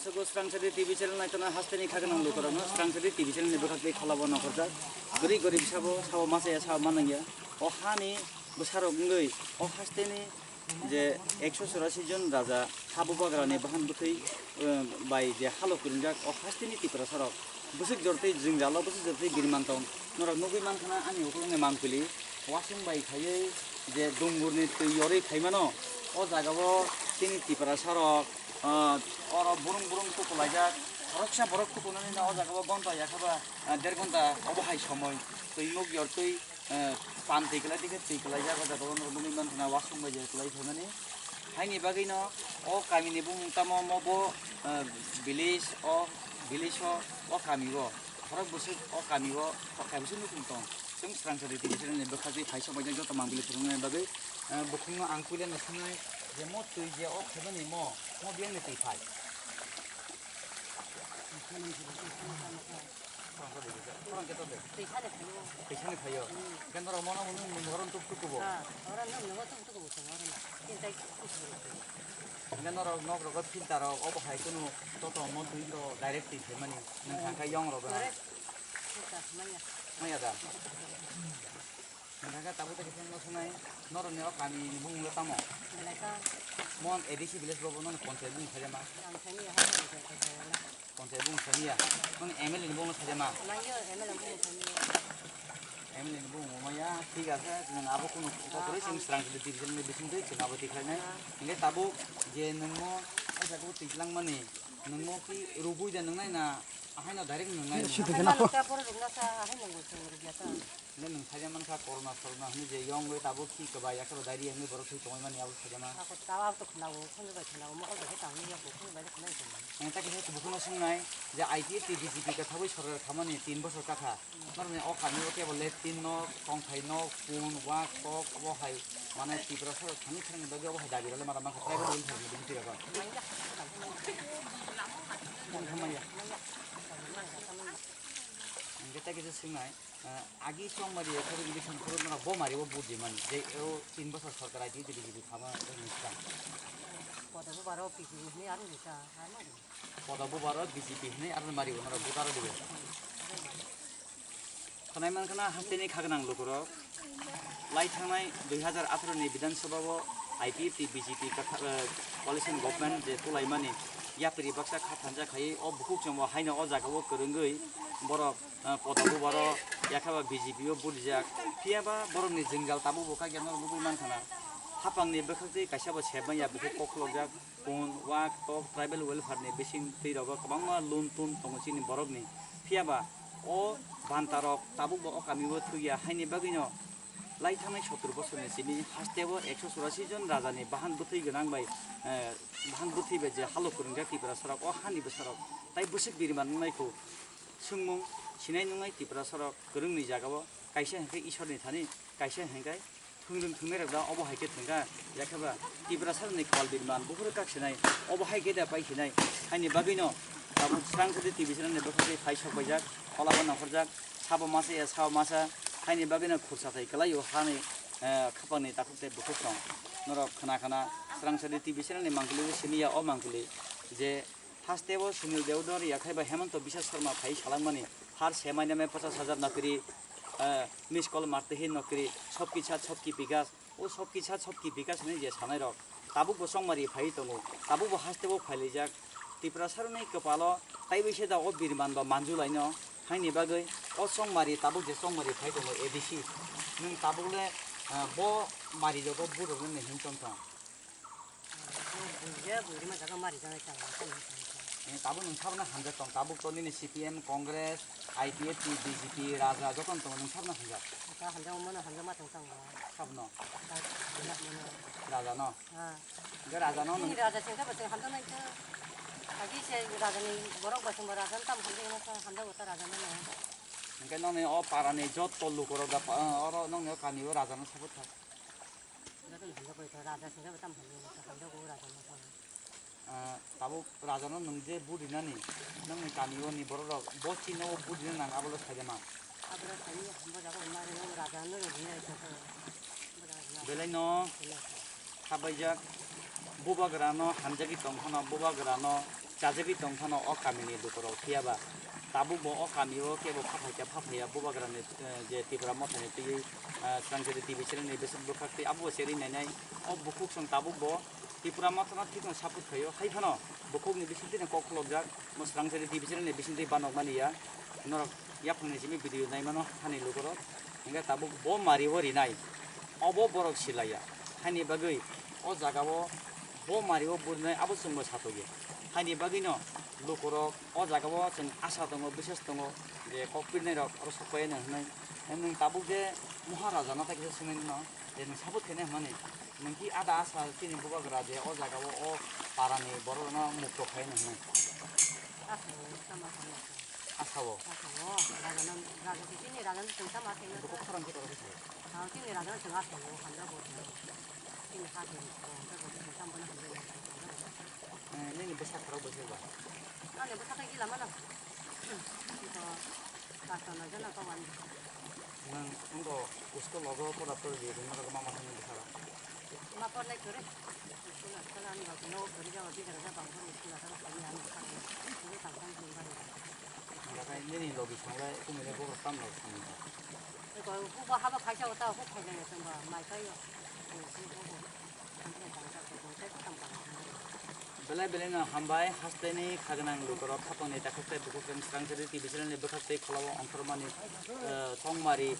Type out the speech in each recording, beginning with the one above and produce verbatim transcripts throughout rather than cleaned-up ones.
Sabo Srangsari T V channel naitona hasteni khaganang lukurokno Srangsari T V channel ni bwkhak tei kholabo nokhorjak. Gori gori sabo, sabo masa ya, sabo manang ya. O hani bwsarok wngwi, o hasteni je ekso chorasi jon raja ha bubagrani bahan bwthwi, eh, bai je halo kwrwngjak, o hasteni Tiprasarok bwswk jortwi jwngjalo, bwswk jortwi birman tong, norok nugwi mankha na ani ukulukni mangpili wasung bai khaiwi je dumburni twi yorwi khaimano, o jagao chini Tiprasarok, eh, oro burung burung tukulaijak, khoroksa borok tukunani no o jagao gonta yakhaba, eh, der gonta obo hai somoi twi nuk yortwi, eh, pan twi kwlai dikhe twi kwlaijak, o jagao norok nugwi mankha na wasung bai je kwlai phaimani. Haini bagwino o kamini bumung tamo mo bo, eh, village o, village o, o kami o, khorok bwswk o kami o, kaisa nukung tong. Chwng Srangsari T V channel ni bwkha twi phai sok bai joto mangpili phwrwngna bagwi, eh, bukhukno ang puila no swngnai je mo twi je o khaimani mo, mo biyang ni twi phai. Khorang khe to de. Khorang khe to de. Twisani phaio. Twisani phaio. Hmm. Khe norok mono mono mono horon tuk tuk kubo. Ha, horon no mono tuk tuk kubo, horon no. Tintai tuk tuk kubo. Khe norok nok rogo filter rok obo hai kunu toto mo twi to direct twi phaimani. Nang thang khe yong rogo. Direct filter maya. Maya da. Nang khe tabuk tei kisa no sunai. Norok ni o kami ni bumung le tamo? Belai ka. Mon A D C village bo bono ponchayat bumung khaijama. Ang thani ya ha. Ponchayat bumung saniya. Nang M L A ni bumung sajama. Mangyo M L A bumung saniya. M L A ni bumung maya, thik ase, nang abo kunu kokore chwng Srangsari T V channel ni bising twi chwng abo tikhlainai. Hingke tabuk je nangmo, o jaga o twilang mani, nangmo ki rubui da nangnai na, ahaino direct nangnai? Sidi gana ko. Hingke nang sajak mankha corona sorona hinui je yong bai tabuk ki kwbai, yakhebo diarrhea hinui borok thwi tongwi mani abo sajama. Ako tawa to khnawo, khunju bai khnawo, mokol bai tangni yako, khunju bai khnawo. Ang ta kisa bukhukno swngnai je I P F T B J P kwthagwi sorkar khamani tin bosor kakha. Norokni o kami o kebo latrine nok, tongthai nok, pun, wak, kok, obo hai mane Tripura sorkar thani thani bagwi obo hai dabi rwle mara mankha tribal welfare ni bini tirago. Tongthai manya. Ang khe ta kisa swngnai, eh, agi chongmari ekho election phuru norok bo mari o vote rimani je o tin bosor sorkar I P F T B J P khama ni swkang. Koda bo baro P P ni aro risa, ha mari. Koda bubaro B J P hinui aro mari bo norok butaro dibo. Khwnai mankha na hasteni khagnang lukurok lai thangnai dui hazar atharo ni Bidhan Sabha o I P F T B J P kwtha-, eh, coalition government je tulaimani yapri baksa kha thanja khai o bukhuk chwngbo haino o jaga o kwrwngwi borok ah, koda bubaro yakhaba B J P o burijak. Phiyaba borokni jwngjal tabukbo kaijakno nugwi mankha na. Hapangni bwkhaktwi kaisabo sebmanya bukhuk kok khulokjak. Pun, wak, tok, tribal welfare ni bising twi rogo kwbangma loan tun tongo chini borokni. Phiyaba o bantarok tabukbo o kamio thwiya haini bagwino lai thangnai sottor bosorni simi hasteo ekso churasi jon rajani bahan bwthwi gwnang bai, eh, bahan bwthwi bai je halok kwrwngjak Tiprasarok o hani bwsarok tai bwswk biriman wngnaikho. Swngmung sinai nungnai Tiprasarok kwrwngni jagao kaisa hinkhe Isorni thani, kaisa hinkhe thwngring thwngnairok da obo hai khe thwngkha, yakheba Tiprasarokni khwal birman buphuru kak sinai, obo hai khe da pai sinai, haini bagwino tabuk Srangsari T V channel ni bwkhak twi phai sok paijak, pholabo nongkhorjak, sabo masa ya sabo masa, haini bagwino khursa thai kwlaio hani, eh, khapangni takhuk tei bukhuk tong. Norok khna khna Srangsari T V channel ni mangpili simi ya o mangpili je Hasteo Sunil Deodar yakhai bai Hemanta Biswa Sarma phai salangmani har se maine me pachas hajar nokri, eh, miss call marte hi nokri, sabki saath sabki bikas, o sabki saath sabki bikas hinui je sanai rok tabuk bo chongmari phai tongo, tabuk bo hasteo phailaijak. Tiprasarokni kwpalo taibo se da o birman ba manjulaino haini bagwi o chongmari tabuk je chongmari phai tongo A D C nwng tabuk le, eh, bo mari joto burok le hin tong tong. Buya, buya, ma jaga mari jaga tang, tang, tang, tang. Eh, tabuk nwng sabno hamjak tong, tabuk to nini C P M, Congress, I P F T, B J P, Raja, jotono tongo, nwng sabno hamjak? Ta hamjak, mano hamjak ma tong tang ba. Sabno? Ta, hamjak mano. Raja no? Ha. Ga Raja no Nini nwng Raja sing sabo sing hamjak nai ta. Agi se rajani borok bai songbo rajani tamo hamjak no hamjak bo ta rajani no. Hingke nongni o parani jotto lukorok da pa-, oro nongni o kami o rajano support kha. Joto no hamjak bo ta raja singke bo tamo hamjak bo ta hamjak bo rajano. Ah, tabuk rajano nwng je vote rinani, nongni kami o ni borok rok bo chini o vote rina nang abo le sai de ma. Abo le sai ni bo jaga ma rino rajano rina ito. Belai no. Khabaijak, bubagrano hamjagwi tongphano, bubagrano chajagwi tongphano o kamini lukurok phiyaba. Tabukbo o kamio kebo phaphaicha phaphaiya bubagrani, eh, je Tipra Mothani twiwi, eh, Swrangchari T V channelni bwswk bwkhaktwi abobo cherwi nainai. O bukhuk chwng tabukbo Tipra Mothano thikno support khaio. Haiphano bukhukni bisingtwino kok khulokjak, mo Swrangchari T V channelni bisingtwi banokmani ya. Norok yaphangni simi video naimano hani lukurok. Hingke tabuk bo mari o rinai, obo borok silaiya. Haini bagwi o jaga o bo mari o burinai abo chwngbo satokya. Haini bagwino lukurok o jaga o chwng asa tongo, biswas tongo je kok pirnai rok oro sokpaiya nang hinwi. Nwng tabuk je Maharaja no tai kisa swngnai no je nwng support khainai hwnmani, nwng ki ada asa chini bubagra je o jaga o, o para ni borok rok no mukto khai nang hinwi. Asa o, tamo khainai. Asa o. Asa o, raja no, raja se chini raja no chwng tamo asa o. Buko khorang khe toro khe sao. Ah, chini raja no chwng asa o, hamjak bo. Chini ha se o, hamjak bo, chwng tamo no hamjak bo. Eh, nini bwsa khorok bwswk ba? Ani bwsa khe gila mano. Ito, pastor no jana ko wani. Nwng wngkha school logo pora pori di, rwngna rwgwi ma ma thangwi bwsarok. Ma pornai kwrwi. School askala ani logi nogo kwrwi jago, bidara ja bang phuru school askala thangwi ani thangwi. School thang thang thang bari. Hingkha khe nini logi sanglai kumui le bobo tam logi sanglai. Eko hubo habo khaisa ota huk khaisa ya tongba mai kai yo. Belai belai no hambai, haste ni kha gwnang lukurok, khapang ni takhuk tei bukhuk tei swrang chari T V channel ni bwkhak tei kholao ongkhormani, eh, chongmari,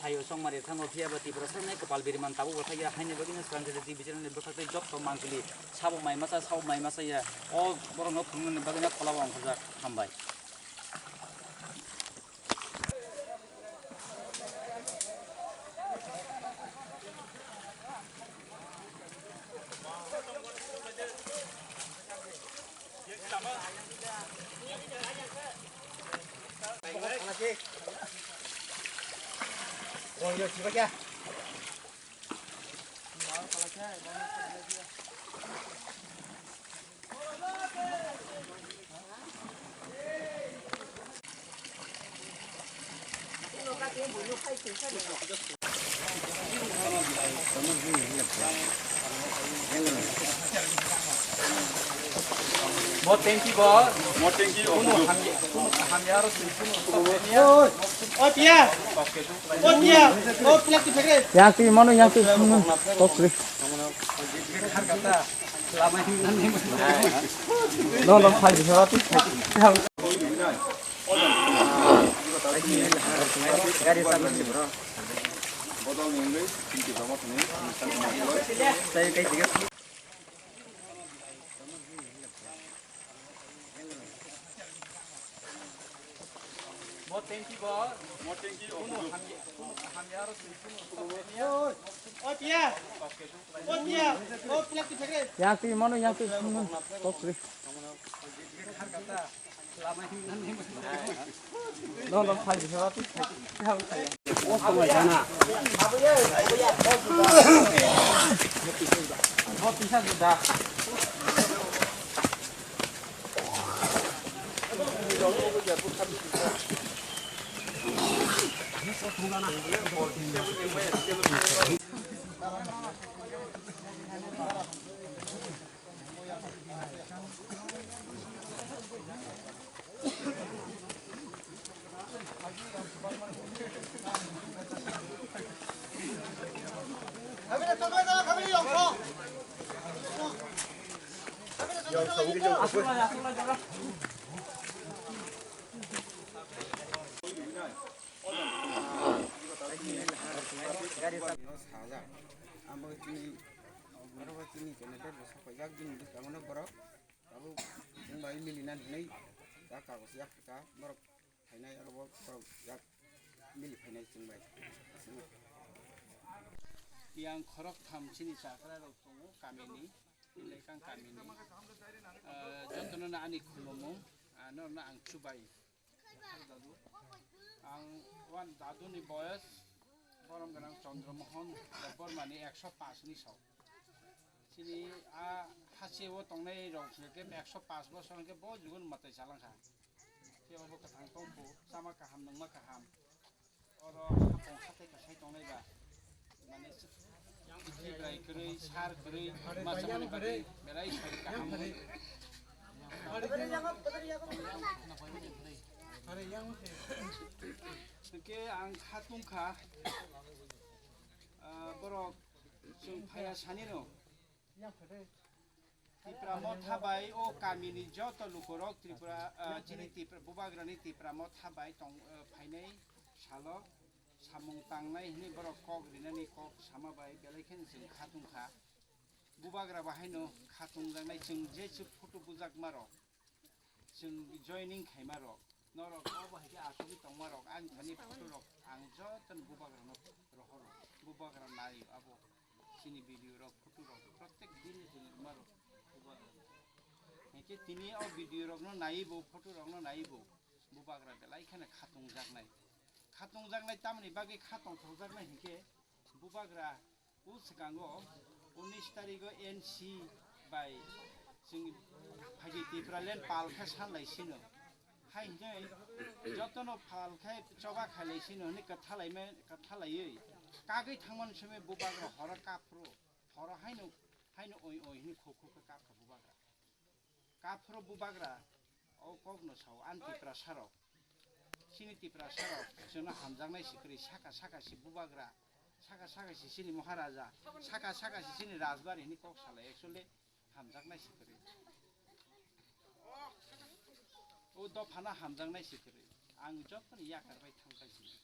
phaio chongmari thango, phiya ba Tiprasa ni kwpal biriman tabuk bo thaiya, haini bagwi no swrang chari T V channel ni bwkhak tei jotto mangpili sabo mai masa, sabo mai masa ya, o borok no phunuknani bagwi no kholao ongkhorjak, hambai. Mo tengki bo, mo tengki o. Kuno hamya, kuno hamya aro sini kuno. O tiya, o tiya, o plastic phekre. Yang twi mano yang twi kok kri. No, no, phai di, phai di. Mo tengki bo, mo tengki o. Kuno hamya, kuno hamya aro sini kuno. O tiya, o tiya, o plastic phekre. Yang twi mano yang twi kok kri. No, no, phai di, phai di. Sajak. Abo chini, abo chini generator bo sokphaijak bini bwskango borok. Abo chwng bai milinani hinwi ta kagoj yak kha borok phainai abo borok yak mili phainai chwng bai. Yang khorok tham chini chakra rok tongo kamini. Lekang kamini, eh, jotono no ani khulumung, ah, norno ang chubai. Ang wan daduni boyos, borom gwnang Chandra Mohan Debbarma ni ekso paanch ni sok. Chini a hacheo tongnai rok hwnkhe ekso paanch bosor hwnkhe bo jugun mwtai chalangkha. Tei obo kwthang tongkhu, chama kaham, nungma kaham. Oro hapung hathai kasai tongnai ba. Mane, bwrwi kwrwi, sar kwrwi, masa mani bagwi belai sari kaham. Hwnkhe ang kha tongkha, ah, borok chwng phaiya sanino. Tipra Motha bai o kamini joto lukorok Tripura, ah, chini Tipra, Bubagrani Tipra Motha bai tong, ah, phainai salo samung tangnai hwnwi borok kok rinani kok sama bai belai kheno chwng kha tongkha. Bubagra bahaino kha tongjaknai chwng je chwng photo bujakmarok. Chwng joining khaima rok, norok obo hai khe asugwi tongma rok, ani thani photo rok ang jotono bubagrano rohoro, bubagra naio abo chini video rok, photo rok, protek din ni chwng rwma rok bubagra. Hinkhe tini o video rokno naiwi bo, photo rokno naiwi bo, bubagra belai kheno kha tongjaknai. Kha tongjaknai tamoni bagwi kha tongthokjaknai hinkhe bubagra O swkango unis tarigo N C bai chwng phaidi Tipraland pal khe sanlai sino. Hai hwnwi jotono pal khe choba khailai sino hwnwi kwthalai me-, kwthalaiwi kagwi thangmani somoi bubagra horo kaphuru, horo haino, haino oi oi hwnwi khuk khuk khe kapkha bubagra. Kaphuru bubagra o kokno sao, ani Tiprasarok, chini Tiprasarok chwngno hamjaknai si kwrwi, saka saka si bubagra, saka saka si chini Maharaja, saka saka si chini Rajbari hwnwi kok salai, actually hamjaknai si kwrwi. O dophano hamjaknai si kwrwi. Ang jotono yakar bai thang pai sini.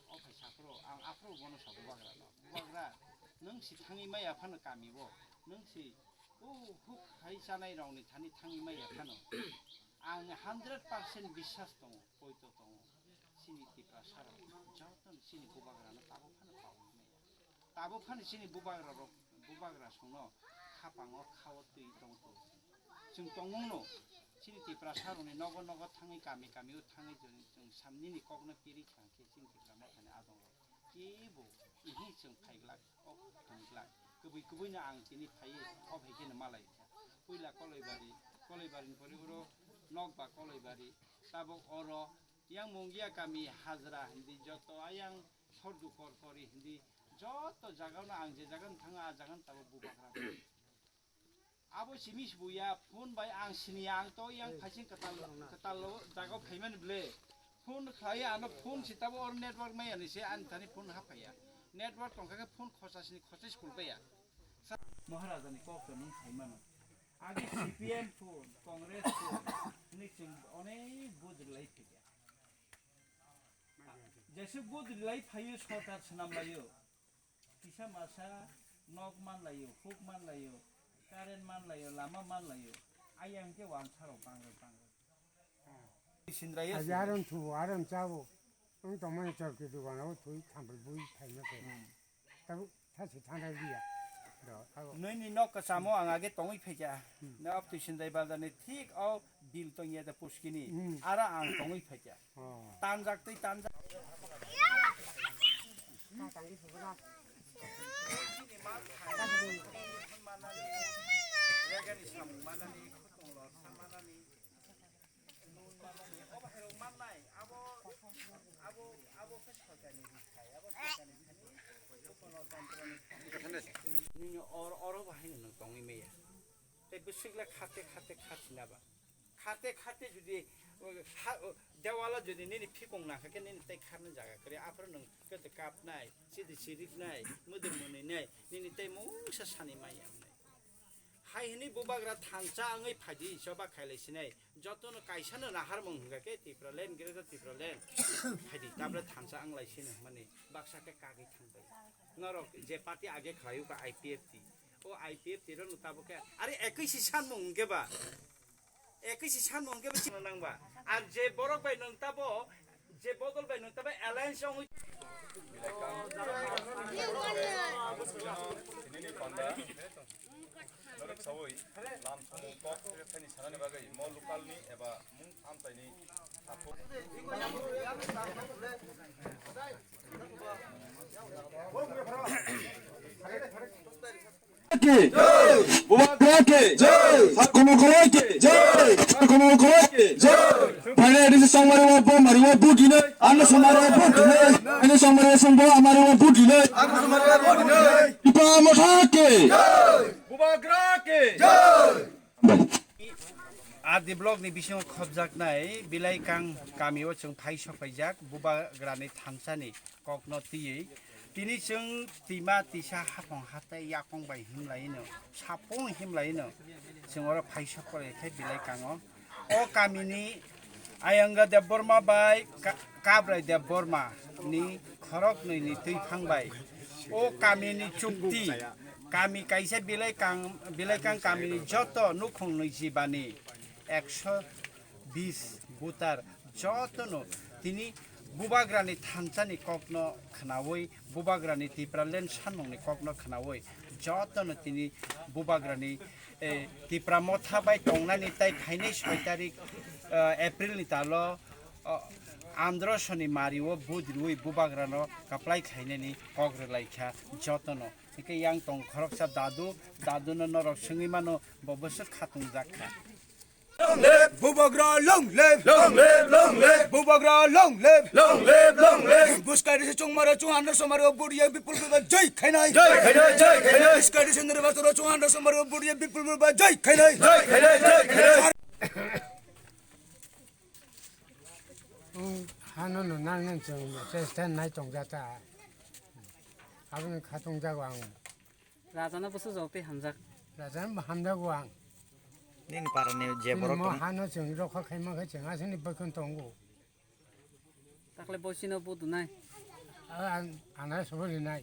O phai saphuru, ang aphuru bono sa bubagra no. Bubagra, nwng si thangwi maya phano kami o. Nwng si, o huk hai chanai rokni thani thangwi maya phano. Ang hundred percent biswas tongo, poito tongo. Chini Tiprasarok, jotono chini bubagrano tabuk phano paui maya. Tabuk phano chini bubagra rok, bubagra songno khapango khao twi tongkho. Chwng tongmungno chini Tiprasarokni nogo nogo thangwi kami kami o thangwi chwng, chwng samnini kokno piri kha khe chini Tipra Mothani adongrok kebo ihi chwng phaiglak, o thangglak. Kubui kubuino ang tini phaiwi o hai kheno malai kha. Puila Koloibari, Kolaibarini pore oro nokba Koloibari, tabuk oro yang Mungia kami hajra hindi joto ayang Sordu kor kori hindi joto jagano ang je jagano thango, a jagano tabuk bubagra. Abo simi sibuya phone bai ang siniya, ang to yang phaising kwtal, kwtal jagao phaimani ble. Phone khlai ano phone si tabo or network maya ni se ani thani phone haphaiya. Network tongkha khe phone khosa sini khosa school baya. Sa-, Maharaja ni kok to nung phaimano. Agi C P M phone, Congress phone, ni chwng onek bud rwlai phaikha. Jesuk bud rwlai phaio, sorkar swnam laio. Kisa masa nok man laio, huk man laio, current man laio, lama man laio. Ayang khe wansarok bangrok bangrok. Sindrayo Aji aron thubo, aron chabo. Wng tongmani chorki dogano thui thampri bui phaima khe. Hmm. Tabuk Tha se thang thang liya. Do, abo. Nini nok kasamo ang age tongwi phaikha. Hmm. Na Aptui Sindai bazar ni thik o bill tongya da puskini. Hmm. Ara ang tongwi phaikha. Oh. Tanjak tei tanjak. Tha tang di phubra. Regani samung manani, khutong lor sa manani. Obo hai rok mannai, abo, abo, abo khe soitanni rithai, abo soitanni thani, abo gwnotantro ni thani. Nini or-, oro bo haino nwng tongwi maya. Tei bwswk le khate, khate, khatina ba. Khate, khate jodi, o, ha, o, dewalo jodi nini phikong nangkha khe nini tei kharni jaga kwrwi, aphuru nwng kete kapnai, sidi siriknai, mwdwk mwnwinai, nini tei mungsa sani maya wngnai. Hai hwnwi bubagra thansa wngwi phaidi, choba khailai sinai. Jotono kaisano naharmung hwnkha khe Tipraland, Greater Tipraland. Phaidi, tabra thansa wnglai sino hwnmani baksa khe kagwi thangbai. Norok je party age khlaio kha I P F T. O I P F T rokno tabuk khe, are ekoi si sanmung hwnkhe ba? Ekoi si sanmung hwnkhe ba chini nangba? Ar je borok bai nwng tabo, je bodol bai nwng tabo alliance wngwi. Nini panda. Sawi lam samung kok thani sanani bagwi mo local ni eba mung amchaini takhuk. Ki? Bubagra ki? Jai! Sakumo Khoroi ki? Jai! Sakumo Khoroi ki? Jai! Phainai A D C Chongmari o bo mari o buti nai. Ano Chongmari o buti nai. Ano Chongmari o songbo amari o buti nai. Tipra Motha ki? Bubagra ki? Bai. R D block ni bisingo khobjaknai Bilaikang kamio chwng phai sokpaijak Bubagrani thansani kokno twiwi. Tini chwng twima tisa hapong hatai yakong bai himlaino, sapung himlaino chwng oro phai sokpailaikha Bilaikango. O kamini Ayanga Debbarma bai Ka-, Kabrai Debbarma ni khoroknwi ni twiphang bai o kamini chukti, kami kaisa Bilaikang, Bilaikang kamini joto nukhung nwi jibani ekso bis butar jotono tini Bubagrani thansani kokno khnaui, Bubagrani Tipraland sanmungni kokno khnaui jotono tini Bubagrani, eh, Tipra Motha bai tongnani tai phainai soi tarik, eh, April ni talo, oh, Androsoni mario vote riui Bubagrano kaplai khlainani kok rwlaikha jotono. Hingke yang tong khoroksa dadu, daduno norok swngwi mano, bo bwswk khatungjak kha. Long live! Bubagra long live! Long live, long live! Bubagra long live! Long live, long live! Buskari se chungmaro chungano somaro buriya bipul bipul jai khainai. Jai khainai, jai khainai! Buskari se nirbato chungano somaro buriya bipul bipul jai khainai. Jai khainai, jai khainai! Hano no nang nang chwng chesta nai tong jata. Aboni khatung jago ang. Rajano bwswk jok tei hamjak. Rajano bo hamjago ang. Nini parani je borok mo tong- hano chwng rokha khaima khe chwng aswkni bwkhwng tongo. Takle bosino budunai. Ana sobori nai.